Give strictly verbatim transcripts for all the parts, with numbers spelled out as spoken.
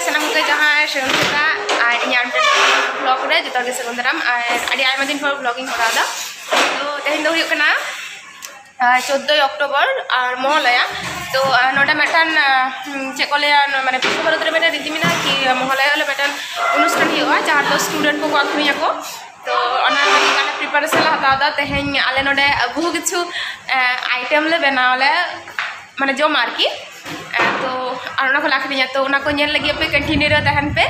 ᱥᱟᱱᱟᱢ ᱠᱚᱜᱮ ᱡᱟᱦᱟᱸᱭ ᱥᱟᱹᱜᱩᱱ ᱥᱮᱛᱟᱜ ᱟᱨ ᱤᱧᱟᱹᱜ ᱟᱨ ᱢᱤᱫᱴᱮᱱ vlog ᱨᱮ ᱡᱚᱛᱚ ᱜᱮ ᱥᱟᱹᱜᱩᱱ ᱫᱟᱨᱟᱢ᱾ ᱟᱨ ᱟᱹᱰᱤ ᱟᱭᱢᱟ ᱫᱤᱱ ᱯᱚᱨ vlogging ᱠᱚᱨᱟᱣ ᱮᱫᱟ᱾ ᱛᱚ ᱛᱮᱦᱮᱧ ᱫᱚ ᱦᱩᱭᱩᱜ ᱠᱟᱱᱟ ᱪᱳᱫᱽᱫᱳᱭ ᱚᱠᱴᱳᱵᱚᱨ ᱟᱨ ᱢᱚᱦᱟᱞᱚᱭᱟ᱾ ᱛᱚ ᱱᱚᱰᱮ ᱢᱤᱫᱴᱟᱝ ᱪᱮᱫ ᱠᱚ ᱞᱟᱹᱭᱟ, ᱢᱟᱱᱮ ᱵᱤᱥᱥᱚ ᱵᱷᱟᱨᱚᱛᱤ ᱨᱮ ᱢᱤᱫᱴᱟᱝ ᱨᱤᱛᱤ ᱢᱮᱱᱟᱜᱼᱟ ᱠᱤ ᱢᱚᱦᱟᱞᱚᱭᱟ ᱦᱤᱞᱳᱜ ᱢᱤᱫᱴᱟᱝ ᱚᱱᱩᱥᱴᱷᱟᱱ ᱦᱩᱭᱩᱜᱼᱟ, ᱡᱟᱦᱟᱸ ᱫᱚ ᱥᱴᱩᱰᱮᱱᱴ ᱠᱚᱠᱚ ᱟᱹᱠᱷᱨᱤᱧ ᱟᱠᱚ᱾ ᱛᱚ ᱚᱱᱟ ᱞᱟᱹᱜᱤᱫ ᱟᱞᱮ ᱯᱨᱤᱯᱟᱨᱮᱥᱚᱱ ᱞᱮ ᱦᱟᱛᱟᱣ ᱮᱫᱟ᱾ ᱛᱮᱦᱮᱧ ᱟᱞᱮ ᱱᱚᱰᱮ ᱵᱚᱦᱩ ᱠᱤᱪᱷᱩ ᱟᱭᱴᱮᱢ ᱞᱮ ᱵᱮᱱᱟᱣ ᱟᱞᱮ, ᱢᱟᱱᱮ ᱡᱚᱢ ᱟᱨᱠᱤ᱾ ᱛᱚ ᱟᱨ ᱚᱱᱟ ᱠᱚᱞᱮ ᱟᱹᱠᱷᱨᱤᱧᱟ᱾ ᱛᱚ ᱚᱱᱟ ᱠᱚ ᱧᱮᱞ ᱞᱟᱹᱜᱤᱫ ᱟᱯᱮ ᱠᱚᱱᱴᱤᱱᱤᱭᱩ ᱨᱮ ᱛᱟᱦᱮᱱ ᱯᱮ᱾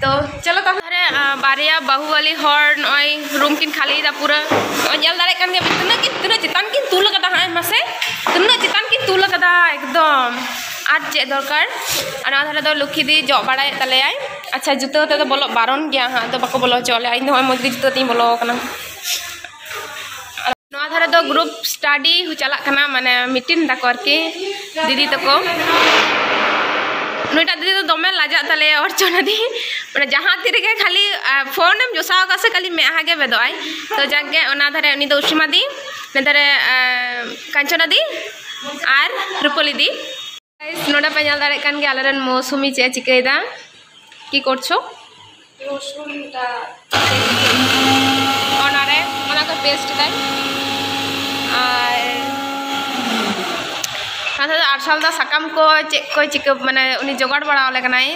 ᱛᱚ ᱪᱚᱞᱚ ᱛᱟᱦᱚᱞᱮ᱾ ᱟᱨᱮ, ᱵᱟᱨᱭᱟ ᱵᱟᱹᱦᱩ ᱟᱹᱞᱤ ᱦᱚᱲ ᱱᱚᱜᱼᱚᱭ ᱨᱩᱢ ᱠᱤᱱ ᱠᱷᱟᱹᱞᱤᱭᱮᱫᱟ ᱯᱩᱨᱟᱹ᱾ ᱱᱚᱜᱼᱚᱭ ᱧᱮᱞ ᱫᱟᱲᱮᱭᱟᱜ ᱠᱟᱱ ᱜᱮᱭᱟ ᱯᱮ, ᱛᱤᱱᱟᱹᱜ ᱠᱤᱱ, ᱛᱤᱱᱟᱹᱜ ᱪᱮᱛᱟᱱ ᱠᱤᱱ ᱛᱩᱞ ᱠᱟᱫᱟ ᱦᱟᱸᱜ, ᱢᱟᱥᱮ ᱛᱤᱱᱟᱹᱜ ᱪᱮᱛᱟᱱ ᱠᱤᱱ ᱛᱩᱞ ᱠᱟᱫᱟ ᱮᱠᱫᱚᱢ᱾ ᱟᱨ ᱪᱮᱫ ᱫᱚᱨᱠᱟᱨ? ᱟᱨ ᱱᱚᱣᱟ ᱫᱷᱟᱨᱮ ᱫᱚ ᱞᱚᱠᱠᱷᱤ ᱫᱤ ᱡᱚᱜ ᱵᱟᱲᱟᱭᱮᱫ ᱛᱟᱞᱮᱭᱟᱭ᱾ ᱟᱪᱪᱷᱟ, ᱡᱩᱛᱟᱹ ᱟᱛᱮ ᱫᱚ ᱵᱚᱞᱚᱜ ᱵᱟᱨᱚᱱ ᱜᱮᱭᱟ ᱦᱟᱸᱜ, ᱟᱫᱚ ᱵᱟᱠᱚ ᱵᱚᱞᱚ ᱦᱚᱪᱚ ᱟᱞᱮᱭᱟ᱾ ᱤᱧ ᱫᱚ ᱱᱚᱜᱼᱚᱭ ᱢᱚᱡᱽ ᱜᱮ ᱡᱩᱛᱟᱹ ᱛᱤᱧ ᱵᱚᱞᱚ ᱟᱠᱟᱱᱟ᱾ ᱱᱚᱣᱟ ᱫᱷᱟᱨᱮ ᱫᱚ ᱜᱨᱩᱯ ᱥᱴᱟᱰᱤ ᱪᱟᱞᱟᱜ ᱠᱟᱱᱟ, ᱢᱟᱱᱮ ᱢᱤᱴᱤᱝ ᱫᱟᱠᱚ ᱟᱨᱠᱤ ᱫᱤᱫᱤ ᱛᱟᱠᱚ᱾ ᱱᱩᱭᱴᱟᱜ ᱫᱤᱫᱤ ᱫᱚ ᱫᱚᱢᱮ ᱞᱟᱡᱟᱜ ᱛᱟᱞᱮᱭᱟ ᱚᱨᱪᱚᱱᱟ ᱫᱤ, ᱢᱟᱱᱮ ᱡᱟᱦᱟᱸ ᱛᱤ ᱨᱮᱜᱮ ᱠᱷᱟᱹᱞᱤ ᱯᱷᱳᱱ ᱮᱢ ᱡᱚᱥᱟᱣ ᱟᱠᱟᱫ ᱥᱮ ᱠᱷᱟᱹᱞᱤ ᱢᱮᱫᱦᱟ ᱜᱮ ᱵᱮᱫᱚᱜ ᱟᱭ᱾ ᱛᱚ ᱡᱟᱠ ᱜᱮ, ᱚᱱᱟ ᱫᱷᱟᱨᱮ ᱩᱱᱤ ᱫᱚ ᱩᱥᱤᱢᱟ ᱫᱤ, ᱱᱮ ᱫᱷᱟᱨᱮ ᱠᱟᱧᱪᱚᱱᱟ ᱫᱤ ᱟᱨ ᱨᱩᱯᱟᱞᱤ ᱫᱤ᱾ Guys, ᱱᱚᱰᱮ ᱯᱮ ᱧᱮᱞ ᱫᱟᱲᱮᱭᱟᱜ ᱠᱟᱱ ᱜᱮᱭᱟ ᱟᱞᱮᱨᱮᱱ ᱢᱳᱥᱩᱢᱤ ᱪᱮᱫ ᱮ ᱪᱤᱠᱟᱹᱭᱮᱫᱟ᱾ কি করছো? রসুনটা ᱚᱱᱟᱨᱮ, ᱚᱱᱟ ᱠᱚ ᱯᱮᱥᱴ ᱫᱟᱭ᱾ ᱟᱨ ᱱᱚᱛᱮ ᱫᱚ ᱟᱨᱥᱟᱞ ᱫᱟ ᱥᱟᱠᱟᱢ ᱠᱚ ᱪᱮᱫ ᱠᱚᱭ ᱪᱤᱠᱟᱹ, ᱢᱟᱱᱮ ᱩᱱᱤ ᱡᱚᱜᱟᱲ ᱵᱟᱲᱟ ᱟᱞᱮ ᱠᱟᱱᱟᱭ᱾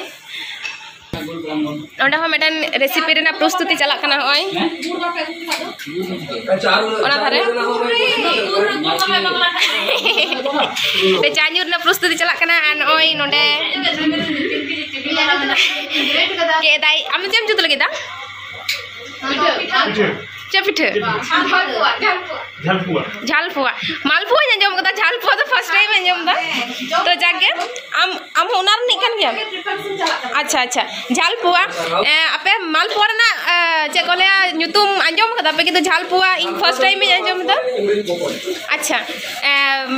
ᱱᱚᱸᱰᱮ ᱦᱚᱸ ᱢᱤᱫᱴᱮᱱ ᱨᱮᱥᱤᱯᱤ ᱨᱮᱱᱟᱜ ᱯᱨᱚᱥᱛᱩᱛᱤ ᱪᱟᱞᱟᱜ ᱠᱟᱱᱟ ᱱᱚᱜᱼᱚᱭ᱾ ᱚᱱᱟ ᱫᱷᱟᱨᱮ᱾ ᱪᱟ ᱧᱩ ᱨᱮᱱᱟᱜ ᱯᱨᱚᱥᱛᱩᱛᱤ ᱪᱟᱞᱟᱜ ᱠᱟᱱᱟ᱾ ᱟᱨ ᱱᱚᱜᱼᱚᱭ ᱱᱚᱸᱰᱮ ᱜᱮᱫᱟᱭ᱾ ᱟᱢ ᱫᱚ ᱪᱮᱫ ᱮᱢ ᱡᱩᱛ ᱞᱟᱹᱜᱤᱫᱟ? ᱪᱮᱫ ᱯᱤᱴᱷᱟᱹ? ᱡᱷᱟᱞᱯᱩᱣᱟ᱾ ᱡᱷᱟᱞᱯᱩᱣᱟ᱾ ᱢᱟᱞᱯᱩᱣᱟᱧ ᱟᱸᱡᱚᱢ ᱠᱟᱫᱟ, ᱡᱷᱟᱞᱯᱩᱣᱟ ᱫᱚ first time ᱟᱸᱡᱚᱢ ᱫᱟ᱾ ᱛᱚ ᱡᱟᱠ ᱜᱮ, ᱟᱢ, ᱟᱢ ᱦᱚᱸ ᱚᱱᱟ ᱨᱤᱱᱤᱡ ᱠᱟᱱ ᱜᱮᱭᱟᱢ? ᱟᱪᱪᱷᱟ, ᱟᱪᱪᱷᱟ᱾ ᱡᱷᱟᱞᱯᱩᱣᱟ, ᱮ, ᱟᱯᱮ ᱢᱟᱞᱯᱩᱣᱟ ᱨᱮᱱᱟᱜ, ᱮ, ᱪᱮᱫ ᱠᱚ ᱞᱟᱹᱭᱟ, ᱧᱩᱛᱩᱢ ᱟᱸᱡᱚᱢ ᱠᱟᱫᱟ ᱯᱮ? ᱠᱤᱱᱛᱩ ᱡᱷᱟᱞᱯᱩᱣᱟ ᱤᱧ first time ᱤᱧ ᱟᱸᱡᱚᱢ ᱫᱟ᱾ ᱟᱪᱪᱷᱟ, ᱮ,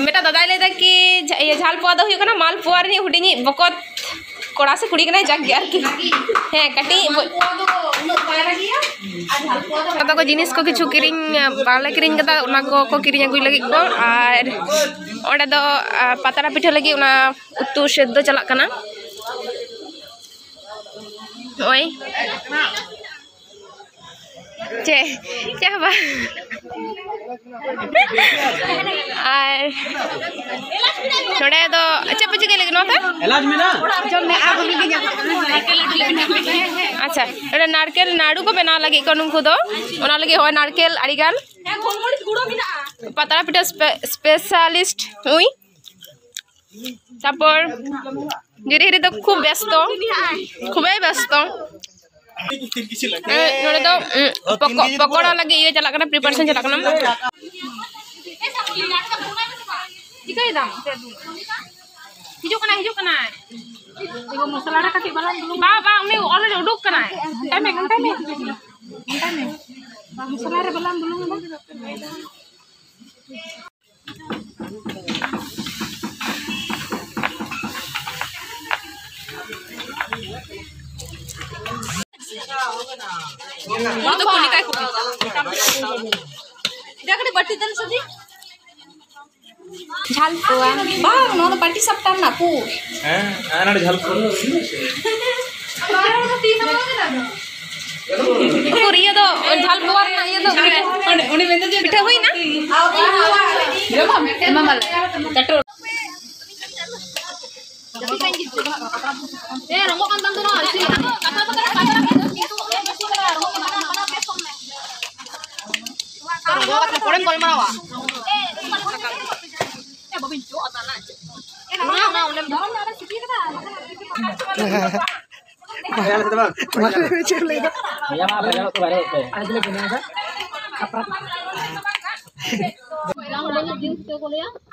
ᱢᱤᱫᱴᱟᱝ ᱫᱟᱫᱟᱭ ᱞᱟᱹᱭᱫᱟ ᱠᱤ ᱡᱷᱟ-, ᱤᱭᱟᱹ, ᱡᱷᱟᱞᱯᱩᱣᱟ ᱫᱚ ᱦᱩᱭᱩᱜ ᱠᱟᱱᱟ ᱢᱟᱞᱯᱩᱣᱟ ᱨᱤᱱᱤᱡ ᱦᱩᱰᱤᱧᱤᱡ ᱵᱚᱠᱚᱛ ᱠᱚᱲᱟ ᱥᱮ ᱠᱩᱲᱤ ᱠᱟᱱᱟᱭ, ᱡᱟᱠ ᱜᱮ ᱟᱨᱠᱤ᱾ ᱦᱮᱸ, ᱠᱟᱹᱴᱤᱡ ᱵᱚ-, ᱚᱱᱟ ᱠᱚ ᱡᱤᱱᱤᱥ ᱠᱚ ᱠᱤᱪᱷᱩ ᱠᱤᱨᱤᱧ, ᱵᱟᱞᱮ ᱠᱤᱨᱤᱧ ᱠᱟᱫᱟ, ᱚᱱᱟ ᱠᱚ ᱠᱚ ᱠᱤᱨᱤᱧ ᱟᱹᱜᱩᱭ ᱞᱟᱹᱜᱤᱫ ᱠᱚ᱾ ᱟᱨ ᱚᱸᱰᱮ ᱫᱚ, ᱟ, ᱯᱟᱛᱲᱟ ᱯᱤᱴᱷᱟᱹ ᱞᱟᱹᱜᱤᱫ ᱚᱱᱟ ᱩᱛᱩ ᱥᱮᱫ ᱫᱚ ᱪᱟᱞᱟᱜ ᱠᱟᱱᱟ᱾ ᱱᱚᱜᱼᱚᱭ ᱪᱮ ᱪᱮ ᱦᱚᱸ ᱵᱟᱝ᱾ ᱟᱨ ᱱᱚᱰᱮ ᱫᱚ ᱪᱮᱫ ᱯᱮ ᱪᱤᱠᱟᱹᱭ ᱞᱟᱹᱜᱤᱫ ᱱᱚᱣᱟ ᱛᱮ? ᱮᱞᱟᱡᱽ ᱢᱮᱱᱟᱜᱼᱟ᱾ ᱟᱪᱪᱷᱟ, ᱱᱚᱰᱮ ᱱᱟᱲᱠᱮᱞ ᱱᱟᱲᱩ ᱠᱚ ᱵᱮᱱᱟᱣ ᱞᱟᱹᱜᱤᱫ ᱠᱚ ᱱᱩᱠᱩ ᱫᱚ, ᱚᱱᱟ ᱞᱟᱹᱜᱤᱫ ᱦᱚᱸᱜᱼᱚᱭ ᱱᱟᱲᱠᱮᱞ ᱟᱹᱰᱤ ᱜᱟᱱ᱾ ᱯᱟᱛᱲᱟ ᱯᱤᱴᱷᱟᱹ ᱥᱯᱮ-, ᱥᱯᱮᱥᱟᱞᱤᱥᱴ ᱱᱩᱭ᱾ ᱛᱟᱨᱯᱚᱨ ᱜᱤᱨᱤ ᱦᱤᱨᱤ ᱫᱚ ᱠᱷᱩᱵ ᱵᱮᱥᱛᱚ, ᱠᱷᱩᱵᱮᱭ ᱵᱮᱥᱛᱚ᱾ ᱮ, ᱱᱚᱰᱮ ᱫᱚ, ᱩᱸ, ᱯᱚᱠᱚ-, ᱯᱚᱠᱚᱲᱟ ᱞᱟᱹᱜᱤᱫ ᱤᱭᱟᱹ ᱪᱟᱞᱟᱜ ᱠᱟᱱᱟ, preparation ᱪᱟᱞᱟᱜ ᱠᱟᱱᱟ᱾ ᱪᱤᱠᱟᱹᱭ ᱫᱟᱢ? ᱦᱤᱡᱩᱜ ᱠᱟᱱᱟᱭ, ᱦᱤᱡᱩᱜ ᱠᱟᱱᱟᱭ᱾ ᱢᱚᱥᱞᱟ ᱨᱮ ᱠᱟᱹᱴᱤᱡ ᱵᱟᱞᱟᱝ ᱵᱩᱞᱩᱝ ᱵᱟ, ᱵᱟ, ᱩᱱᱤ already ᱩᱰᱩᱠ ᱠᱟᱱᱟᱭ᱾ ᱜᱷᱟᱱᱴᱟᱭ ᱢᱮ, ᱜᱷᱟᱱᱴᱟᱭ ᱢᱮ, ᱜᱷᱟᱱᱴᱟᱭ ᱢᱮ᱾ ᱢᱚᱥᱞᱟ ᱨᱮ ᱵᱟᱞᱟᱝ ᱵᱩᱞᱩᱝ ᱟᱫᱟ᱾ ᱡᱷᱟᱞ ᱠᱚᱣᱟ᱾ ᱵᱟᱝ, ᱱᱚᱣᱟ ᱫᱚ ᱯᱟᱹᱴᱤ ᱥᱟᱯᱴᱟ ᱨᱮᱱᱟᱜ ᱠᱚ᱾ ᱦᱮᱸ, ᱦᱮᱸ, ᱱᱚᱰᱮ ᱡᱷᱟᱞ ᱠᱚ᱾ ᱩᱠᱩᱨ ᱤᱭᱟᱹ ᱫᱚ, ᱡᱷᱟᱞ ᱠᱚᱣᱟ ᱨᱮᱱᱟᱜ ᱤᱭᱟᱹ ᱫᱚ᱾ ᱯᱤᱴᱷᱟᱹ ᱦᱩᱭᱱᱟ? ᱮᱢᱟᱢᱟᱞᱮ᱾ ᱪᱟᱴᱩ᱾ ᱮ, ᱨᱚᱝᱜᱚᱜ ᱠᱟᱱ ᱛᱟᱢ ᱫᱚ ᱱᱚᱣᱟ ᱟᱹᱨᱥᱤ᱾ ᱯᱚᱨᱮᱢ ᱜᱟᱞᱢᱟᱨᱟᱣᱟ᱾ ᱮ, ᱵᱟᱹᱵᱤᱱ ᱪᱚᱜ ᱟᱛᱟ ᱞᱟᱡ᱾ ᱮ, ᱱᱚᱣᱟ, ᱚᱱᱟ ᱚᱸᱰᱮᱢ ᱫᱚᱦᱚ᱾ ᱢᱟᱞᱮ ᱪᱮᱫ ᱮᱢ ᱞᱟᱹᱭᱫᱟ?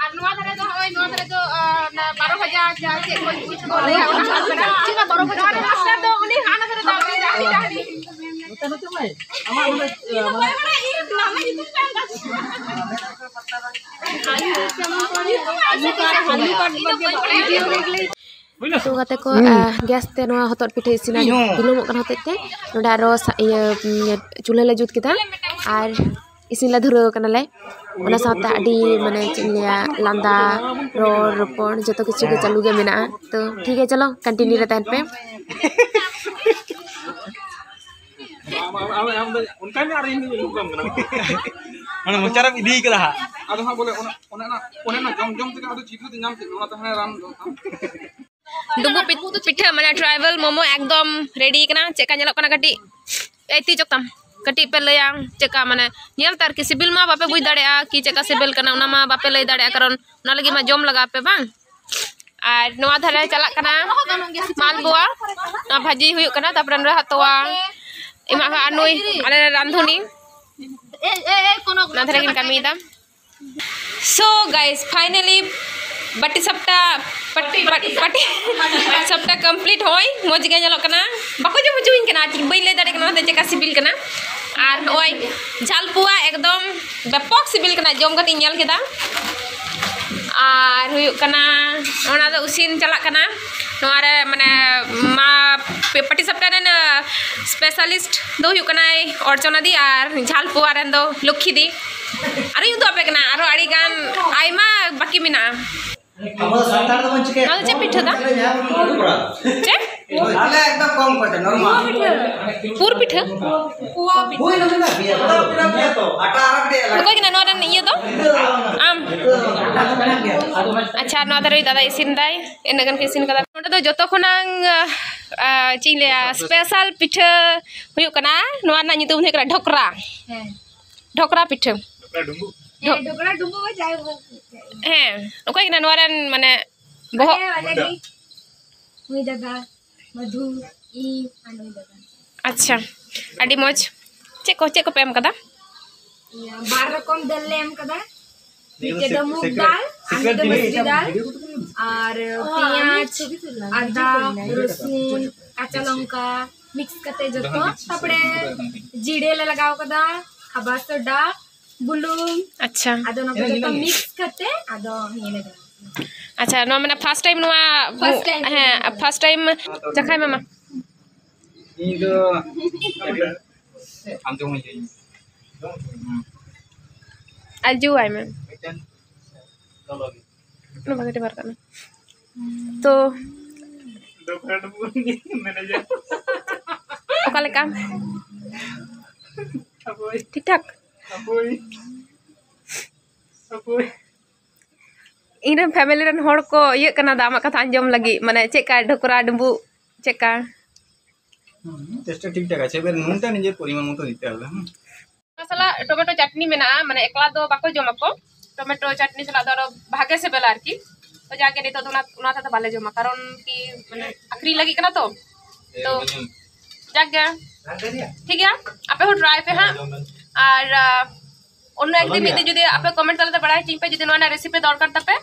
ᱟᱨ ᱱᱚᱣᱟ ᱫᱷᱟᱨᱮ ᱫᱚ, ᱦᱚᱸᱜᱼᱚᱭ ᱱᱚᱣᱟ ᱫᱷᱟᱨᱮ ᱫᱚ, ᱟ, ᱚᱱᱟ ᱵᱟᱨᱚ ᱵᱷᱟᱡᱟ, ᱡᱟ ᱪᱮᱫ ᱠᱚ ᱪᱮᱫ ᱠᱚ ᱞᱟᱹᱭᱟ, ᱚᱱᱟ ᱠᱚ ᱢᱮᱱᱟᱜᱼᱟ᱾ ᱪᱮᱫ ᱵᱟᱨᱚ ᱵᱷᱟᱡᱟ? ᱱᱚᱣᱟ ᱨᱮᱱ ᱢᱟᱥᱴᱟᱨ ᱫᱚ ᱩᱱᱤ ᱦᱟᱱᱟ ᱫᱷᱟᱨᱮ ᱫᱚ, ᱩᱱᱤ ᱰᱟᱹᱦᱤ, ᱰᱟᱹᱦᱤ᱾ ᱱᱚᱛᱮ, ᱱᱚᱛᱮ ᱢᱟᱹᱭ᱾ ᱟᱢᱟᱜ ᱱᱚᱰᱮ, ᱤᱧ ᱫᱚ ᱵᱟᱹᱧ ᱵᱟᱲᱟᱭᱟ, ᱤᱧ ᱫᱚ ᱟᱢᱟᱜ ᱧᱩᱛᱩᱢ ᱠᱚ ᱮᱢ ᱠᱟᱫ ᱛᱤᱧᱟ᱾ ᱟᱹᱞᱩ ᱠᱟᱴ, ᱟᱹᱞᱩ ᱠᱟᱴ ᱵᱟᱫ ᱫᱤᱭᱮ ᱵᱟᱹᱧ ᱵᱟᱲᱟᱭᱟ᱾ ᱛᱚ ᱜᱟᱛᱮ ᱠᱚ, ᱦᱩᱸ᱾ ᱟᱦ, ᱜᱮᱥ ᱛᱮ ᱱᱚᱣᱟ ᱦᱚᱛᱚᱫ ᱯᱤᱴᱷᱟᱹ ᱤᱥᱤᱱ ᱤᱧ ᱦᱚᱸ᱾ ᱵᱤᱞᱚᱢᱚᱜ ᱠᱟᱱ ᱦᱚᱛᱮᱡ ᱛᱮ ᱱᱚᱰᱮ ᱟᱨᱚ ᱥᱟ-, ᱤᱭᱟᱹ, ᱤᱭᱟᱹ, ᱪᱩᱞᱦᱟᱹ ᱞᱮ ᱡᱩᱛ ᱠᱮᱫᱟ ᱟᱨ ᱤᱥᱤᱱ ᱞᱮ ᱫᱷᱩᱨᱟᱹᱣ ᱠᱟᱱᱟᱞᱮ᱾ ᱚᱱᱟ ᱥᱟᱶᱛᱮ ᱟᱹᱰᱤ, ᱢᱟᱱᱮ, ᱪᱮᱫ ᱤᱧ ᱞᱟᱹᱭᱟ, ᱞᱟᱸᱫᱟ, ᱨᱚᱲ, ᱨᱚᱯᱚᱲ ᱡᱚᱛᱚ ᱠᱤᱪᱷᱩ ᱜᱮ ᱪᱟᱹᱞᱩ ᱜᱮ ᱢᱮᱱᱟᱜᱼᱟ᱾ ᱛᱚ ᱴᱷᱤᱠ ᱜᱮᱭᱟ, ᱪᱚᱞᱚ continue ᱨᱮ ᱛᱟᱦᱮᱱ ᱯᱮ᱾ ᱟᱢ, ᱟᱢ, ᱟᱢ, ᱟᱢ ᱫᱚ ᱚᱱᱠᱟ ᱜᱮ ᱟᱨ ᱤᱧ ᱫᱚᱧ ᱩᱭᱦᱟᱹᱨ ᱠᱟᱢ ᱠᱟᱱᱟ᱾ ᱢᱟᱱᱮ ᱢᱚᱪᱟᱨᱮᱢ ᱤᱫᱤ ᱠᱟᱫᱟ ᱦᱟᱸᱜ᱾ ᱟᱫᱚ ᱦᱟᱸᱜ ᱵᱚᱞᱮ ᱚᱱᱟ, ᱚᱱᱮ ᱚᱱᱟ, ᱚᱱᱮ ᱚᱱᱟ ᱡᱚᱢ ᱡᱚᱢ ᱛᱮᱜᱮ ᱟᱫᱚ ᱪᱤᱱᱛᱟᱹ ᱛᱮ ᱧᱟᱢ ᱠᱮᱫ ᱢᱮ, ᱚᱱᱟ ᱛᱟᱦᱮᱸ ᱨᱟᱱ ᱫᱚ᱾ ᱰᱩᱸᱵᱩᱜ ᱯᱤ-, ᱯᱤᱴᱷᱟᱹ ᱢᱟᱱᱮ tribal ᱢᱳᱢᱳ ᱮᱠᱫᱚᱢ ready ᱠᱟᱱᱟ᱾ ᱪᱮᱫ ᱞᱮᱠᱟ ᱧᱮᱞᱚᱜ ᱠᱟᱱᱟ ᱠᱟᱹᱴᱤᱡ ᱮᱭ ᱛᱤ ᱪᱚᱠᱛᱟᱢ, ᱠᱟᱹᱴᱤᱡ ᱯᱮ ᱞᱟᱹᱭᱟ ᱪᱮᱫ ᱞᱮᱠᱟ, ᱢᱟᱱᱮ ᱧᱮᱞ ᱛᱮ ᱟᱨᱠᱤ ᱥᱤᱵᱤᱞ ᱢᱟ ᱵᱟᱯᱮ ᱵᱩᱡᱽ ᱫᱟᱲᱮᱭᱟᱜᱼᱟ ᱠᱤ ᱪᱮᱫ ᱞᱮᱠᱟ ᱥᱤᱵᱤᱞ ᱠᱟᱱᱟ, ᱚᱱᱟ ᱢᱟ ᱵᱟᱯᱮ ᱞᱟᱹᱭ ᱫᱟᱲᱮᱭᱟᱜᱼᱟ, ᱠᱟᱨᱚᱱ ᱚᱱᱟ ᱞᱟᱹᱜᱤᱫ ᱢᱟ ᱡᱚᱢ ᱞᱟᱜᱟᱣ ᱯᱮ ᱵᱟᱝ᱾ ᱟᱨ ᱱᱚᱣᱟ ᱫᱷᱟᱨᱮ ᱪᱟᱞᱟᱜ ᱠᱟᱱᱟ ᱢᱟᱞᱯᱩᱣᱟ, ᱱᱚᱣᱟ ᱵᱷᱟᱹᱡᱤ ᱦᱩᱭᱩᱜ ᱠᱟᱱᱟ, ᱛᱟᱨᱯᱚᱨᱮ ᱱᱚᱰᱮ ᱦᱟᱸᱜ ᱛᱚᱣᱟ ᱮᱢᱟᱜ ᱦᱩᱭᱩᱜᱼᱟ᱾ ᱟᱨ ᱱᱩᱭ ᱟᱞᱮ ᱨᱮᱱ ᱨᱟᱸᱫᱷᱩᱱᱤ ᱚᱱᱟ ᱫᱷᱟᱨᱮ ᱠᱤᱱ ᱠᱟᱹᱢᱤᱭᱮᱫᱟ᱾ So guys, finally ᱵᱟᱹᱴᱤ ᱥᱟᱯᱴᱟ, ᱯᱟᱴᱤ, ᱯᱟᱴᱤ, ᱯᱟᱴᱤ ᱥᱟᱯᱴᱟ complete᱾ ᱦᱚᱸᱜᱼᱚᱭ ᱢᱚᱡᱽ ᱜᱮ ᱧᱮᱞᱚᱜ ᱠᱟᱱᱟ, ᱵᱟᱠᱚ ᱡᱚᱢ ᱦᱚᱪᱚᱧ ᱠᱟᱱᱟ, ᱪᱮᱫ ᱵᱟᱹᱧ ᱞᱟᱹᱭ ᱫᱟᱲᱮᱭᱟᱜ ᱠᱟᱱᱟ ᱚᱱᱟᱛᱮ ᱪᱮᱫᱠᱟ ᱥᱤᱵᱤᱞ ᱠᱟᱱᱟ᱾ ᱟᱨ ᱱᱚᱜᱼᱚᱭ ᱡᱷᱟᱞ ᱯᱩᱣᱟ ᱮᱠᱫᱚᱢ ᱵᱮᱯᱚᱠ ᱥᱤᱵᱤᱞ ᱠᱟᱱᱟ, ᱡᱚᱢ ᱠᱟᱛᱮᱧ ᱧᱮᱞ ᱠᱮᱫᱟ᱾ ᱟᱨ ᱦᱩᱭᱩᱜ ᱠᱟᱱᱟ ᱚᱱᱟ ᱫᱚ ᱤᱥᱤᱱ ᱪᱟᱞᱟᱜ ᱠᱟᱱᱟ᱾ ᱱᱚᱣᱟ ᱨᱮ ᱢᱟᱱᱮ ᱢᱟ ᱯᱟᱴᱤ ᱥᱟᱯᱴᱟ ᱨᱮᱱ specialist ᱫᱚ ᱦᱩᱭᱩᱜ ᱠᱟᱱᱟᱭ ᱚᱨᱪᱚᱱᱟ ᱫᱤ ᱟᱨ ᱡᱷᱟᱞ ᱯᱩᱣᱟ ᱨᱮᱱ ᱫᱚ ᱞᱚᱠᱠᱷᱤ ᱫᱤ᱾ ᱟᱨᱚᱧ ᱩᱫᱩᱜ ᱟᱯᱮ ᱠᱟᱱᱟ, ᱟᱨᱚ ᱟᱹᱰᱤ ᱜᱟᱱ ᱟᱭᱢᱟ ᱵᱟᱹᱠᱤ ᱢᱮᱱᱟᱜᱼᱟ᱾ ᱟᱵᱚ ᱥᱟᱱᱛᱟᱲ ᱫᱚᱵᱚᱱ ᱪᱤᱠᱟᱹᱭᱟ? ᱱᱚᱣᱟ ᱫᱚ ᱪᱮᱫ ᱯᱤᱴᱷᱟᱹ ᱫᱟ? ᱪᱮᱫ? ᱟᱞᱮ ᱮᱠᱫᱚᱢ ᱠᱚᱢ ᱠᱚ ᱪᱟᱞᱟᱜᱼᱟ, normal᱾ ᱯᱩᱨ ᱯᱤᱴᱷᱟᱹ? ᱦᱳᱭ, ᱱᱚᱰᱮ ᱱᱟᱜ ᱜᱮᱭᱟ᱾ ᱟᱴᱟ ᱟᱨ ᱠᱟᱹᱴᱤᱡ ᱞᱟᱜᱟᱜᱼᱟ᱾ ᱚᱠᱚᱭ ᱠᱟᱱᱟ ᱱᱚᱣᱟ ᱨᱮᱱ ᱤᱭᱟᱹ ᱫᱚ? ᱟᱢ? ᱟᱪᱪᱷᱟ, ᱱᱚᱣᱟ ᱫᱷᱟᱨᱮ ᱫᱟᱫᱟ ᱤᱥᱤᱱ ᱫᱟᱭ, ᱤᱱᱟᱹᱜ ᱜᱟᱱ ᱠᱚ ᱤᱥᱤᱱ ᱠᱟᱫᱟ᱾ ᱱᱚᱰᱮ ᱫᱚ ᱡᱚᱛᱚ ᱠᱷᱚᱱᱟᱝ, ᱟ, ᱪᱮᱫ ᱤᱧ ᱞᱟᱹᱭᱟ, special ᱯᱤᱴᱷᱟᱹ ᱦᱩᱭᱩᱜ ᱠᱟᱱᱟ, ᱱᱚᱣᱟ ᱨᱮᱱᱟᱜ ᱧᱩᱛᱩᱢ ᱦᱩᱭᱩᱜ ᱠᱟᱱᱟ ᱰᱷᱚᱠᱨᱟ᱾ ᱦᱮᱸ᱾ ᱰᱷᱚᱠᱨᱟ ᱯᱤᱴᱷᱟᱹ᱾ ᱰᱷᱚᱠ-, ᱦᱮᱸ, ᱰᱷᱚᱠᱨᱟ ᱰᱩᱸᱵᱩᱜ ᱡᱟᱭ ᱦᱳᱠ᱾ ᱦᱮᱸ, ᱚᱠᱚᱭ ᱠᱟᱱᱟ ᱱᱚᱣᱟ ᱨᱮᱱ, ᱢᱟᱱᱮ, ᱵᱚᱦᱚᱜ? ᱟᱞᱮ, ᱟᱞᱮ ᱜᱮ᱾ ᱱᱩᱭ ᱫᱟᱫᱟ, ᱢᱚᱫᱷᱩ, ᱤᱧ ᱟᱨ ᱱᱩᱭ ᱫᱟᱫᱟ᱾ ᱟᱪᱪᱷᱟ, ᱟᱹᱰᱤ ᱢᱚᱡᱽ᱾ ᱪᱮᱫ ᱠᱚ, ᱪᱮᱫ ᱠᱚᱯᱮ ᱮᱢ ᱠᱟᱫᱟ? ᱤᱭᱟᱹ, ᱵᱟᱨ ᱨᱚᱠᱚᱢ ᱫᱟᱹᱞ ᱞᱮ ᱮᱢ ᱠᱟᱫᱟ᱾ ᱢᱤᱫᱴᱮᱡ ᱫᱚ ᱢᱩᱜᱽ ᱰᱟᱞ, ᱟᱨ ᱢᱤᱫᱴᱮᱡ ᱫᱚ ᱢᱟᱥᱨᱤ ᱰᱟᱞ, ᱟᱨ ᱯᱮᱸᱭᱟᱡᱽ, ᱟᱫᱟ, ᱨᱚᱥᱩᱱ, ᱠᱟᱸᱪᱟ ᱞᱚᱝᱠᱟ, mix ᱠᱟᱛᱮ ᱡᱚᱛᱚ, ᱛᱟᱯᱚᱨᱮ ᱡᱤᱨᱟᱹ ᱞᱮ ᱞᱟᱜᱟᱣ ᱠᱟᱫᱟ, ᱠᱷᱟᱵᱟᱨ ᱥᱚᱰᱟ, ᱵᱩᱞᱩᱝ᱾ ᱟᱪᱪᱷᱟ᱾ ᱟᱫᱚ ᱚᱱᱟ ᱠᱚ ᱡᱚᱛᱚ mix ᱠᱟᱛᱮ ᱟᱫᱚ ᱱᱤᱭᱟᱹ ᱞᱮ ᱵᱮᱱᱟᱣ᱾ ᱟᱪᱪᱷᱟ, ᱱᱚᱣᱟ ᱢᱟᱱᱮ first time ᱱᱚᱣᱟ first time᱾ ᱦᱮᱸ, first time ᱪᱟᱠᱷᱟᱭ ᱢᱮ ᱢᱟ᱾ ᱤᱧ ᱫᱚ ᱟᱸᱡᱚᱢ ᱟᱹᱧ᱾ ᱟᱡᱩ ᱟᱭ ᱢᱮ᱾ ᱢᱤᱫᱴᱮᱱ ᱞᱚᱞᱚ ᱜᱮ᱾ ᱚᱱᱟ ᱵᱷᱟᱜᱮ ᱴᱷᱤᱠ ᱵᱟᱨ ᱠᱟᱜ ᱢᱮ᱾ ᱛᱚ, ᱰᱚᱠᱨᱟ ᱰᱩᱵᱩ ᱢᱮᱱᱮᱡᱟᱨ᱾ ᱚᱠᱟ ᱞᱮᱠᱟ? ᱴᱷᱤᱠ ᱴᱷᱟᱠ? ᱤᱧ ᱨᱮᱱ family ᱨᱮᱱ ᱦᱚᱲ ᱠᱚ ᱤᱭᱟᱹᱜ ᱠᱟᱱᱟ ᱫᱟᱜ ᱟᱢᱟᱜ ᱠᱟᱛᱷᱟ ᱟᱸᱡᱚᱢ ᱞᱟᱹᱜᱤᱫ, ᱢᱟᱱᱮ ᱪᱮᱫ ᱠᱟ ᱰᱷᱚᱠᱨᱟ ᱰᱩᱸᱵᱩᱜ ᱪᱮᱫ ᱠᱟ? চেষ্টা ঠিকঠাক আছে। এবার নুনটা নিজের পরিমাণ মতো দিতে হবে। হুম। ᱚᱱᱟ ᱥᱟᱞᱟᱜ ᱴᱚᱢᱮᱴᱳ ᱪᱟᱴᱱᱤ ᱢᱮᱱᱟᱜᱼᱟ, ᱢᱟᱱᱮ ᱮᱠᱞᱟ ᱫᱚ ᱵᱟᱠᱚ ᱡᱚᱢᱟᱠᱚ᱾ ᱴᱚᱢᱮᱴᱳ ᱪᱟᱴᱱᱤ ᱥᱟᱞᱟᱜ ᱫᱚ ᱟᱨᱚ ᱵᱷᱟᱜᱮ ᱥᱤᱵᱤᱞᱟ ᱟᱨᱠᱤ᱾ ᱛᱚ ᱡᱟᱜᱮ ᱱᱤᱛᱚᱜ ᱫᱚ ᱚᱱᱟ ᱚᱱᱟ ᱛᱮᱫᱚ ᱵᱟᱞᱮ ᱡᱚᱢᱟ, ᱠᱟᱨᱚᱱ ᱠᱤ ᱢᱟᱱᱮ ᱟᱹᱠᱷᱨᱤᱧ ᱞᱟᱹᱜᱤᱫ ᱠᱟᱱᱟ ᱛᱚ᱾ ᱛᱚ ᱡᱟᱜᱮ ᱴᱷᱤᱠ ᱜᱮᱭᱟ, ᱟᱯᱮ ᱦᱚᱸ try ᱯᱮ ᱦᱟᱸᱜ᱾ ᱟᱨ ᱟᱨ ᱚᱱᱟ ᱮᱠᱫᱤᱱ ᱢᱤᱫ ᱫᱤᱱ ᱡᱩᱫᱤ ᱟᱯᱮ comment ᱛᱟᱞᱟᱛᱮ ᱵᱟᱲᱟᱭ ᱦᱚᱪᱚᱧ ᱯᱮ ᱡᱩᱫᱤ ᱱᱚᱣᱟ ᱨᱮᱱᱟᱜ recipe ᱫᱚᱨᱠᱟᱨ ᱛᱟᱯᱮ,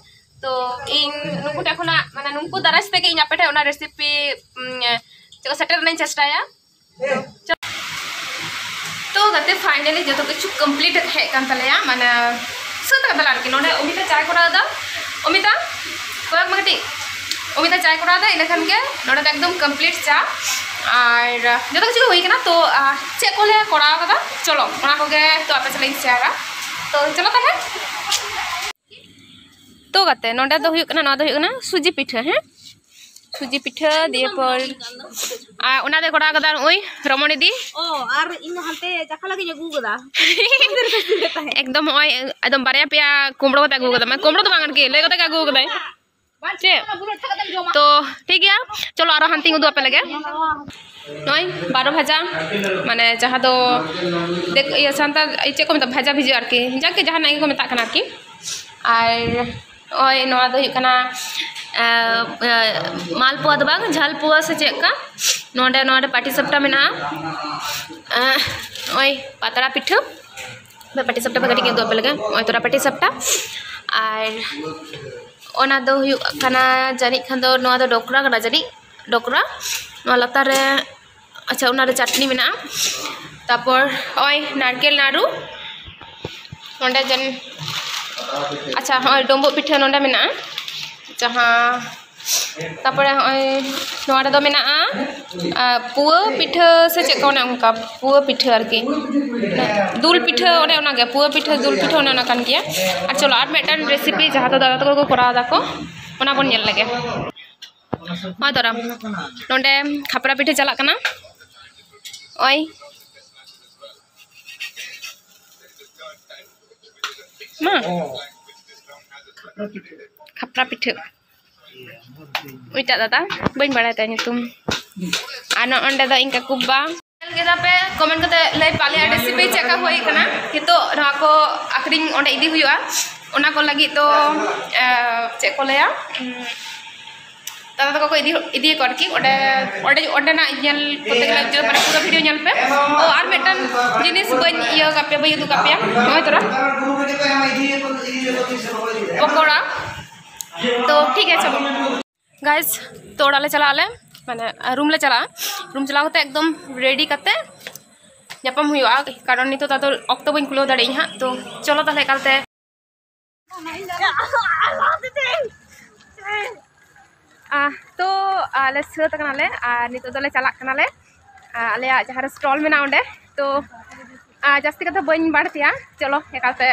ᱛᱚ ᱤᱧ ᱱᱩᱠᱩ ᱴᱷᱮᱱ ᱠᱷᱚᱱᱟᱜ ᱢᱟᱱᱮ ᱱᱩᱠᱩ ᱫᱟᱨᱟᱭ ᱛᱮᱜᱮ ᱤᱧ ᱟᱯᱮ ᱴᱷᱮᱱ ᱚᱱᱟ recipe ᱪᱮᱫ ᱠᱚ ᱥᱮᱴᱮᱨ ᱨᱮᱱᱟᱜ ᱤᱧ ᱪᱮᱥᱴᱟᱭᱟ᱾ ᱛᱚ ᱜᱟᱛᱮ, finally ᱡᱚᱛᱚ ᱠᱤᱪᱷᱩ complete ᱦᱮᱡ ᱠᱟᱱ ᱛᱟᱞᱮᱭᱟ, ᱢᱟᱱᱮ ᱥᱟᱹᱛ ᱠᱟᱫᱟᱞᱮ ᱟᱨᱠᱤ᱾ ᱱᱚᱰᱮ ᱚᱢᱤᱛᱟ ᱪᱟᱭ ᱠᱚᱨᱟᱣ ᱮᱫᱟ᱾ ᱚᱢᱤᱛᱟ, ᱠᱚᱭᱚᱜ ᱢᱮ ᱠᱟᱹᱴᱤᱡ᱾ ᱚᱢᱤᱛᱟ ᱪᱟᱭ ᱠᱚᱨᱟᱣ ᱮᱫᱟ, ᱤᱱᱟᱹ ᱠᱷᱟᱱ ᱜᱮ ᱱᱚᱰᱮ ᱫᱚ ᱮᱠᱫᱚᱢ complete ᱪᱟ᱾ ᱟᱨ ᱡᱚᱛᱚ ᱠᱤᱪᱷᱩ ᱜᱮ ᱦᱩᱭ ᱠᱟᱱᱟ᱾ ᱛᱚ ᱟᱨ ᱪᱮᱫ ᱠᱚᱞᱮ ᱠᱚᱨᱟᱣ ᱠᱟᱫᱟ, ᱪᱚᱞᱚ ᱚᱱᱟ ᱠᱚᱜᱮ ᱛᱚ ᱟᱯᱮ ᱥᱟᱞᱟᱜ ᱤᱧ share ᱟ᱾ ᱛᱚ ᱪᱚᱞᱚ ᱛᱟᱦᱞᱮ᱾ ᱛᱚ ᱜᱟᱛᱮ, ᱱᱚᱰᱮ ᱫᱚ ᱦᱩᱭᱩᱜ ᱠᱟᱱᱟ, ᱱᱚᱣᱟ ᱫᱚ ᱦᱩᱭᱩᱜ ᱠᱟᱱᱟ ᱥᱩᱡᱤ ᱯᱤᱴᱷᱟᱹ᱾ ᱦᱮᱸ, ᱥᱩᱡᱤ ᱯᱤᱴᱷᱟᱹ ᱫᱤᱭᱮ ᱯᱚᱨ ᱟᱨ ᱚᱱᱟ ᱫᱚᱭ ᱠᱚᱨᱟᱣ ᱠᱟᱫᱟ ᱱᱩᱭ ᱨᱚᱢᱚᱱ ᱫᱤᱫᱤ᱾ ᱚ, ᱟᱨ ᱤᱧ ᱫᱚ ᱦᱟᱱᱛᱮ ᱪᱟᱠᱷᱟ ᱞᱟᱹᱜᱤᱫ ᱤᱧ ᱟᱹᱜᱩ ᱠᱟᱫᱟ᱾ ᱮᱠᱫᱚᱢ ᱱᱚᱜᱼᱚᱭ ᱮᱠᱫᱚᱢ ᱵᱟᱨᱭᱟ ᱯᱮᱭᱟ ᱠᱩᱢᱵᱽᱲᱳ ᱠᱟᱛᱮ ᱟᱹᱜᱩ ᱠᱟᱫᱟ, ᱢᱟᱱᱮ ᱠᱩᱢᱵᱽᱲᱳ ᱫᱚ ᱵᱟᱝ ᱟᱨᱠᱤ, ᱞᱟᱹᱭ ᱠᱟᱛᱮ ᱜᱮ ᱟᱹᱜᱩ ᱠᱟᱫᱟᱭ᱾ ᱪᱮᱫ? ᱛᱚ ᱴᱷᱤᱠ ᱜᱮᱭᱟ, ᱪᱚᱞᱚ ᱟᱨᱚ ᱦᱟᱱᱛᱮᱧ ᱩᱫᱩᱜ ᱟᱯᱮ ᱞᱮᱜᱮ᱾ ᱱᱚᱜᱼᱚᱭ ᱵᱟᱨᱚ ᱵᱷᱟᱡᱟ, ᱢᱟᱱᱮ ᱡᱟᱦᱟᱸ ᱫᱚ ᱫᱮᱠ-, ᱤᱭᱟᱹ, ᱥᱟᱱᱛᱟᱲ ᱪᱮᱫ ᱠᱚ ᱢᱮᱛᱟᱜᱼᱟ, ᱵᱷᱟᱡᱟ ᱵᱷᱤᱡᱤ ᱟᱨᱠᱤ, ᱡᱟᱠᱮ ᱡᱟᱦᱟᱱᱟᱜ ᱜᱮᱠᱚ ᱢᱮᱛᱟᱜ ᱠᱟᱱᱟ ᱟᱨᱠᱤ᱾ ᱟᱨ ᱱᱚᱜᱼᱚᱭ ᱱᱚᱣᱟ ᱫᱚ ᱦᱩᱭᱩᱜ ᱠᱟᱱᱟ, ᱮ, ᱮ, ᱢᱟᱞᱯᱩᱣᱟ ᱫᱚ ᱵᱟᱝ, ᱡᱷᱟᱞ ᱯᱩᱣᱟ ᱥᱮ ᱪᱮᱫ ᱠᱟ᱾ ᱱᱚᱰᱮ, ᱱᱚᱰᱮ ᱯᱟᱴᱤ ᱥᱟᱯᱴᱟ ᱢᱮᱱᱟᱜᱼᱟ᱾ ᱮ, ᱱᱚᱜᱼᱚᱭ ᱯᱟᱛᱲᱟ ᱯᱤᱴᱷᱟᱹ᱾ ᱯᱟᱴᱤ ᱥᱟᱯᱴᱟ ᱯᱮ ᱠᱟᱹᱴᱤᱡ ᱩᱫᱩᱜ ᱟᱯᱮ ᱞᱮᱜᱮ᱾ ᱱᱚᱜᱼᱚᱭ ᱛᱚᱨᱟ ᱯᱟᱴᱤ ᱥᱟᱯᱴᱟ᱾ ᱟᱨ ᱚᱱᱟ ᱫᱚ ᱦᱩᱭᱩᱜ ᱠᱟᱱᱟ ᱡᱟᱹᱱᱤᱡ ᱠᱷᱟᱱ ᱫᱚ ᱱᱚᱣᱟ ᱫᱚ ᱰᱚᱠᱨᱟ ᱠᱟᱱᱟ ᱡᱟᱹᱱᱤᱡ, ᱰᱚᱠᱨᱟ᱾ ᱱᱚᱣᱟ ᱞᱟᱛᱟᱨ ᱨᱮ, ᱟᱪᱪᱷᱟ, ᱚᱱᱟ ᱨᱮ ᱪᱟᱴᱱᱤ ᱢᱮᱱᱟᱜᱼᱟ᱾ ᱛᱟᱨᱯᱚᱨ ᱱᱚᱜᱼᱚᱭ ᱱᱟᱨᱠᱮᱞ ᱱᱟᱲᱩ ᱱᱚᱸᱰᱮ ᱡᱟᱹᱱᱤᱡ, ᱟᱪᱪᱷᱟ, ᱱᱚᱜᱼᱚᱭ ᱰᱩᱸᱵᱩᱜ ᱯᱤᱴᱷᱟᱹ ᱱᱚᱸᱰᱮ ᱢᱮᱱᱟᱜᱼᱟ, ᱡᱟᱦᱟᱸ ᱛᱟᱨᱯᱚᱨᱮ ᱱᱚᱜᱼᱚᱭ ᱱᱚᱣᱟ ᱨᱮᱫᱚ ᱢᱮᱱᱟᱜᱼᱟ, ᱟᱨ ᱯᱩᱣᱟᱹ ᱯᱤᱴᱷᱟᱹ ᱥᱮ ᱪᱮᱫ ᱠᱚ ᱚᱱᱮ ᱚᱱᱠᱟ, ᱯᱩᱣᱟᱹ ᱯᱤᱴᱷᱟᱹ ᱟᱨᱠᱤ, ᱫᱩᱞ ᱯᱤᱴᱷᱟᱹ, ᱚᱱᱮ ᱚᱱᱟᱜᱮ ᱯᱩᱣᱟᱹ ᱯᱤᱴᱷᱟᱹ, ᱫᱩᱞ ᱯᱤᱴᱷᱟᱹ ᱚᱱᱮ ᱚᱱᱟ ᱠᱟᱱ ᱜᱮᱭᱟ᱾ ᱟᱨ ᱪᱚᱞᱚ ᱟᱨ ᱢᱤᱫᱴᱟᱝ recipe ᱡᱟᱦᱟᱸ ᱫᱚ ᱫᱟᱫᱟ ᱛᱟᱠᱚ ᱠᱚ ᱠᱚᱨᱟᱣ ᱫᱟᱠᱚ, ᱚᱱᱟ ᱵᱚᱱ ᱧᱮᱞ ᱞᱮᱜᱮ᱾ ᱦᱳᱭ ᱫᱟᱨᱟᱢ, ᱱᱚᱸᱰᱮ ᱠᱷᱟᱯᱨᱟ ᱯᱤᱴᱷᱟᱹ ᱪᱟᱞᱟᱜ ᱠᱟᱱᱟ᱾ ᱳᱭ ᱢᱟ, ᱠᱷᱟᱯᱨᱟ ᱯᱤᱴᱷᱟᱹ᱾ ᱩᱱᱤᱴᱟᱜ ᱫᱟᱫᱟ, ᱵᱟᱹᱧ ᱵᱟᱲᱟᱭ ᱛᱟᱭᱟ ᱧᱩᱛᱩᱢ᱾ ᱟᱨ ᱱᱚᱜᱼᱚ ᱱᱚᱸᱰᱮ ᱫᱚ ᱤᱧ ᱠᱟᱠᱩ ᱵᱟ᱾ ᱧᱮᱞ ᱠᱮᱫᱟ ᱯᱮ, comment ᱠᱟᱛᱮ ᱞᱟᱹᱭ ᱯᱮ ᱟᱞᱮᱭᱟᱜ recipe ᱪᱮᱫ ᱞᱮᱠᱟ ᱦᱩᱭ ᱠᱟᱱᱟ᱾ ᱱᱤᱛᱚᱜ ᱱᱚᱣᱟ ᱠᱚ ᱟᱹᱠᱷᱨᱤᱧ ᱚᱸᱰᱮ ᱤᱫᱤ ᱦᱩᱭᱩᱜᱼᱟ᱾ ᱚᱱᱟ ᱠᱚ ᱞᱟᱹᱜᱤᱫ ᱫᱚ, ᱮ, ᱪᱮᱫ ᱠᱚ ᱞᱟᱹᱭᱟ, ᱩᱸ, ᱫᱟᱫᱟ ᱛᱟᱠᱚ ᱠᱚ ᱤᱫᱤ, ᱤᱫᱤᱭᱟᱠᱚ ᱟᱨᱠᱤ᱾ ᱚᱸᱰᱮ, ᱚᱸᱰᱮ, ᱚᱸᱰᱮᱱᱟᱜ ᱧᱮᱞ ᱠᱚᱨᱛᱮ ᱜᱮᱞᱮ, ᱡᱚ-, ᱢᱟᱱᱮ ᱯᱩᱨᱟᱹ video ᱧᱮᱞ ᱯᱮ᱾ ᱚ, ᱟᱨ ᱢᱤᱫᱴᱟᱝ ᱡᱤᱱᱤᱥ ᱵᱟᱹᱧ ᱤᱭᱟᱹ ᱠᱟᱜ ᱯᱮᱭᱟ, ᱵᱟᱹᱧ ᱩᱫᱩᱜ ᱠᱟᱜ ᱯᱮᱭᱟ᱾ ᱱᱚᱜᱼᱚᱭ ᱛᱚᱨᱟ ᱯᱚᱠᱚᱲᱟ᱾ ᱛᱚ ᱴᱷᱤᱠ ᱟᱪᱷᱮ guys, ᱛᱚ ᱚᱲᱟᱜ ᱞᱮ ᱪᱟᱞᱟᱜ ᱟᱞᱮ, ᱢᱟᱱᱮ room ᱞᱮ ᱪᱟᱞᱟᱜᱼᱟ᱾ Room ᱪᱟᱞᱟᱣ ᱠᱟᱛᱮ ᱮᱠᱫᱚᱢ ready ᱠᱟᱛᱮ ᱧᱟᱯᱟᱢ ᱦᱩᱭᱩᱜᱼᱟ, ᱠᱟᱨᱚᱱ ᱱᱤᱛᱚᱜ ᱫᱚ ᱟᱫᱚ ᱚᱠᱛᱚ ᱵᱟᱹᱧ ᱠᱩᱞᱟᱹᱣ ᱫᱟᱲᱮᱭᱟᱜᱼᱟ ᱦᱟᱸᱜ᱾ ᱛᱚ ᱪᱚᱞᱚ ᱛᱟᱦᱞᱮ ᱮᱠᱟᱞᱛᱮ᱾ ᱟᱦ, ᱛᱚ, ᱟᱞᱮ ᱥᱟᱹᱛ ᱟᱠᱟᱱᱟᱞᱮ ᱟᱨ ᱱᱤᱛᱚᱜ ᱫᱚᱞᱮ ᱪᱟᱞᱟᱜ ᱠᱟᱱᱟᱞᱮ, ᱟᱨ ᱟᱞᱮᱭᱟᱜ ᱡᱟᱦᱟᱸ ᱨᱮ stall ᱢᱮᱱᱟᱜᱼᱟ ᱚᱸᱰᱮ᱾ ᱛᱚ, ᱟᱨ ᱡᱟᱹᱥᱛᱤ ᱠᱟᱛᱷᱟ ᱵᱟᱹᱧ ᱵᱟᱹᱲᱛᱤᱭᱟ, ᱪᱚᱞᱚ ᱮᱠᱟᱞᱛᱮ᱾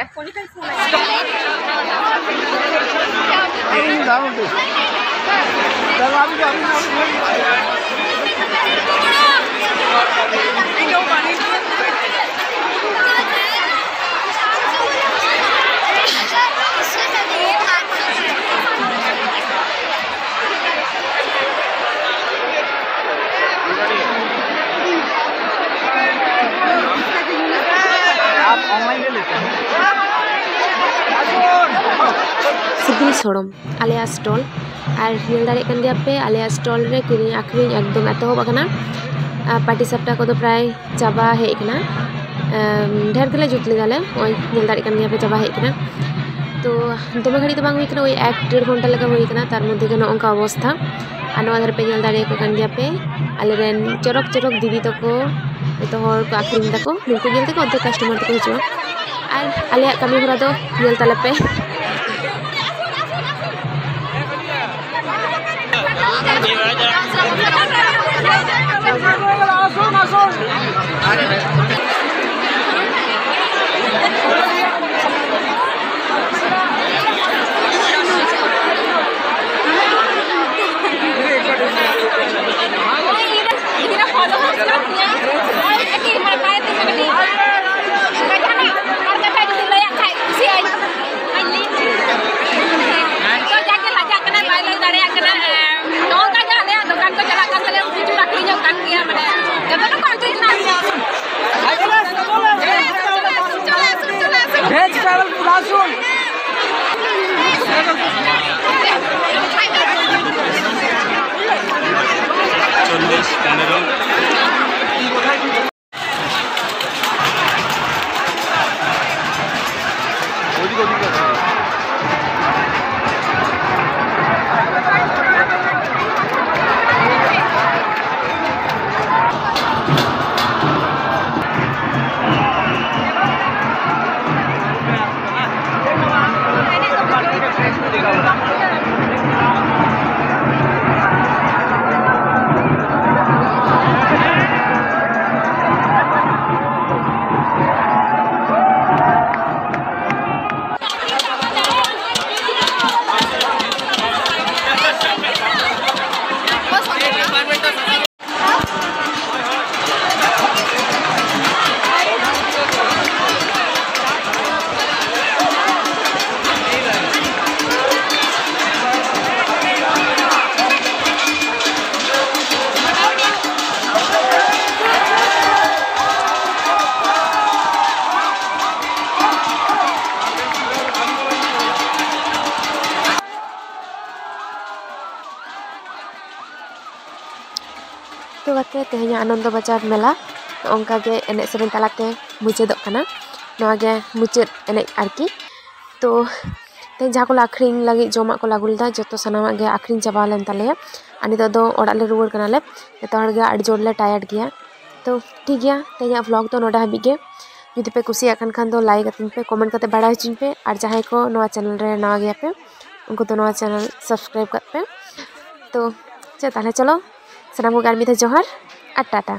ᱥᱤᱵᱤᱞ ᱥᱚᱲᱚᱢ ᱟᱞᱮᱭᱟᱜ stall᱾ ᱟᱨ ᱧᱮᱞ ᱫᱟᱲᱮᱭᱟᱜ ᱠᱟᱱ ᱜᱮᱭᱟ ᱯᱮ, ᱟᱞᱮᱭᱟᱜ stall ᱨᱮ ᱠᱤᱨᱤᱧ ᱟᱹᱠᱷᱨᱤᱧ ᱮᱠᱫᱚᱢ ᱮᱛᱚᱦᱚᱵ ᱟᱠᱟᱱᱟ᱾ ᱟᱨ ᱯᱟᱹᱴᱤ ᱥᱟᱯᱴᱟ ᱠᱚᱫᱚ ᱯᱨᱟᱭ ᱪᱟᱵᱟ ᱦᱮᱡ ᱟᱠᱟᱱᱟ᱾ ᱮᱢ, ᱰᱷᱮᱨ ᱜᱮᱞᱮ ᱡᱩᱛ ᱞᱮᱫᱟᱞᱮ, ᱱᱚᱜᱼᱚᱭ ᱧᱮᱞ ᱫᱟᱲᱮᱭᱟᱜ ᱠᱟᱱ ᱜᱮᱭᱟ ᱯᱮ, ᱪᱟᱵᱟ ᱦᱮᱡ ᱟᱠᱟᱱᱟ᱾ ᱛᱚ ᱫᱚᱢᱮ ᱜᱷᱟᱹᱲᱤᱡ ᱫᱚ ᱵᱟᱝ ᱦᱩᱭ ᱠᱟᱱᱟ, ᱳᱭ ᱮᱠ ᱰᱮᱲ ᱜᱷᱚᱱᱴᱟ ᱞᱮᱠᱟ ᱦᱩᱭ ᱠᱟᱱᱟ, ᱛᱟᱨ ᱢᱚᱫᱽᱫᱷᱮ ᱜᱮ ᱱᱚᱜᱼᱚ ᱱᱚᱝᱠᱟ ᱚᱵᱚᱥᱛᱷᱟ᱾ ᱟᱨ ᱱᱚᱣᱟ ᱫᱷᱟᱨᱮ ᱯᱮ ᱧᱮᱞ ᱫᱟᱲᱮᱭᱟᱠᱚ ᱠᱟᱱ ᱜᱮᱭᱟ ᱯᱮ, ᱟᱞᱮᱨᱮᱱ ᱪᱚᱨᱚᱠ ᱪᱚᱨᱚᱠ ᱫᱤᱫᱤ ᱛᱟᱠᱚ ᱡᱚᱛᱚ ᱦᱚᱲ ᱠᱚ ᱟᱹᱠᱷᱨᱤᱧ ᱫᱟᱠᱚ, ᱱᱩᱠᱩ ᱧᱮᱞ ᱛᱮᱜᱮ ᱚᱨᱫᱷᱮᱠ customer ᱫᱚᱠᱚ ᱦᱤᱡᱩᱜᱼᱟ᱾ ᱟᱨ ᱟᱞᱮᱭᱟᱜ ᱠᱟᱹᱢᱤ ᱦᱚᱨᱟ ᱫᱚ ᱧᱮᱞ ᱛᱟᱞᱮ ᱯᱮ᱾ ᱛᱚ ᱜᱟᱛᱮ, ᱛᱮᱦᱮᱧᱟᱜ ᱟᱱᱚᱱᱫᱚ ᱵᱟᱡᱟᱨ ᱢᱮᱞᱟ ᱱᱚᱜᱼᱚ ᱱᱚᱝᱠᱟ ᱜᱮ ᱮᱱᱮᱡ ᱥᱮᱨᱮᱧ ᱛᱟᱞᱟᱛᱮ ᱢᱩᱪᱟᱹᱫᱚᱜ ᱠᱟᱱᱟ᱾ ᱱᱚᱣᱟ ᱜᱮ ᱢᱩᱪᱟᱹᱫ ᱮᱱᱮᱡ ᱟᱨᱠᱤ᱾ ᱛᱚ ᱛᱮᱦᱮᱧ ᱡᱟᱦᱟᱸ ᱠᱚᱞᱮ ᱟᱹᱠᱷᱨᱤᱧ ᱞᱟᱹᱜᱤᱫ ᱡᱚᱢᱟᱜ ᱠᱚᱞᱮ ᱟᱹᱜᱩ ᱞᱮᱫᱟ, ᱡᱚᱛᱚ ᱥᱟᱱᱟᱢᱟᱜ ᱜᱮ ᱟᱹᱠᱷᱨᱤᱧ ᱪᱟᱵᱟ ᱞᱮᱱ ᱛᱟᱞᱮᱭᱟ᱾ ᱟᱨ ᱱᱤᱛᱚᱜ ᱫᱚ ᱚᱲᱟᱜ ᱞᱮ ᱨᱩᱣᱟᱹᱲ ᱠᱟᱱᱟᱞᱮ᱾ ᱡᱚᱛᱚ ᱦᱚᱲ ᱜᱮ ᱟᱹᱰᱤ ᱡᱳᱨ ᱞᱮ ᱴᱟᱭᱟᱨᱰ ᱜᱮᱭᱟ᱾ ᱛᱚ ᱴᱷᱤᱠ ᱜᱮᱭᱟ, ᱛᱮᱦᱮᱧᱟᱜ ᱵᱷᱞᱚᱜ ᱫᱚ ᱱᱚᱰᱮ ᱦᱟᱹᱵᱤᱡ ᱜᱮ᱾ ᱡᱩᱫᱤ ᱯᱮ ᱠᱩᱥᱤᱭᱟᱜ ᱠᱟᱱ ᱠᱷᱟᱱ ᱫᱚ ᱞᱟᱭᱤᱠ ᱟᱹᱛᱤᱧ ᱯᱮ, ᱠᱚᱢᱮᱱᱴ ᱠᱟᱛᱮ ᱵᱟᱲᱟᱭ ᱦᱚᱪᱚᱧ ᱯᱮ᱾ ᱟᱨ ᱡᱟᱦᱟᱸᱭ ᱠᱚ ᱱᱚᱣᱟ ᱪᱮᱱᱮᱞ ᱨᱮ ᱱᱟᱣᱟ ᱜᱮᱭᱟ ᱯᱮ, ᱩᱱᱠᱩ ᱫᱚ ᱱᱚᱣᱟ ᱪᱮᱱᱮᱞ ᱥᱟᱵᱥᱠᱨᱟᱭᱤᱵ ᱠᱟᱜ ᱯᱮ᱾ ᱛᱚ ᱪᱮᱫ ᱛᱟᱦᱚᱞᱮ, ᱪᱚᱞᱚ ᱥᱟᱱᱟᱢ ᱠᱚᱜᱮ ᱟᱨ ᱢᱤᱫ ᱫᱷᱟᱣ ᱡᱚᱦᱟᱨ ᱟᱨ ᱴᱟᱴᱟ᱾